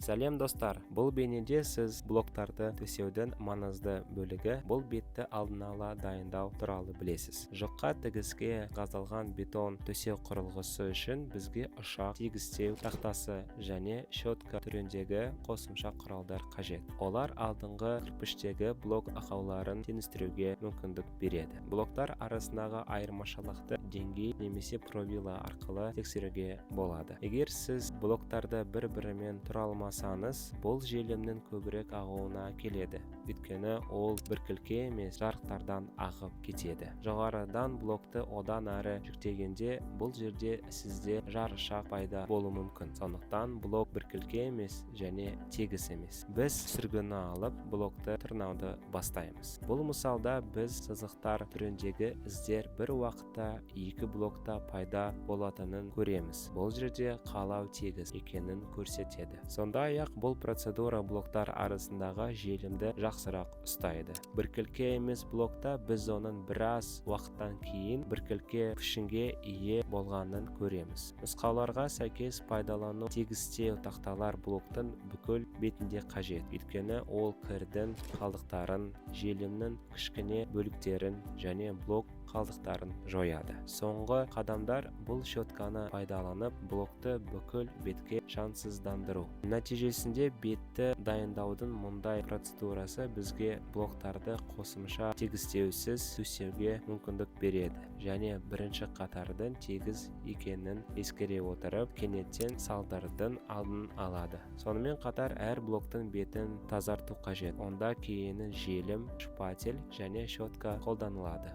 Сәлем, достар! Бұл бейнеде сіз блоктарды төсеудің маңызды бөлігі, бұл бетті алдын ала дайындау туралы білесіз. Жұқа тігіске қадалған бетон төсеу құрылғысы үшін бізге ұшақ тегістеу тақтасы және щетка түріндегі қосымша құралдар қажет. Олар алдыңғы кірпіштегі блок ақауларын теңестіруге мүмкіндік береді. Блоктар арасындағы айырмашылықты деңгей немесе правила арқылы тексеруге болады. Егер сіз блоктарды бір-бірімен тұра алмасаңыз, бұл желімнің көбірек ағуына әкеледі, өйткені ол біркелкі емес жарықтардан ағып кетеді. Жоғарыдан блокты одан әрі жүктегенде, бұл жерде сізде жарықшақ пайда болуы мүмкін. Сондықтан блок біркелкі емес және тегіс емес. Біз сүргіні алып, блокты тырнауды бастаймыз. Бұл мысалда біз сызықтар түріндегі іздер бір уақытта екі блокта пайда болатынын көреміз. Бұл жерде қалау тегіс екенін көрсетеді. Сондай-ақ бұл процедура блоктар арасындағы желімді жақсырақ ұстайды. Біркелкі емес блокта біз оның біраз уақыттан кейін біркелкі пішінге ие болғанын көреміз. Нұсқауларға сәйкес пайдалану тегістеу тақталар блоктың бүкіл бетінде қажет, өйткені ол кірдің қалдықтарын, желімнің кішкене бөліктерін және блок қалдықтарын жояды. Соңғы қадамдар — бұл щетканы пайдаланып, блокты бүкіл бетке шаңсыздандыру. Нәтижесінде бетті дайындаудың мұндай процедурасы бізге блоктарды қосымша тегістеусіз төсеуге мүмкіндік береді және бірінші қатардың тегіс екенін ескере отырып, кенеттен салдардың алдын алады. Сонымен қатар әр блоктың бетін тазарту қажет. Онда кейіннен желім, шпатель және щетка қолданылады.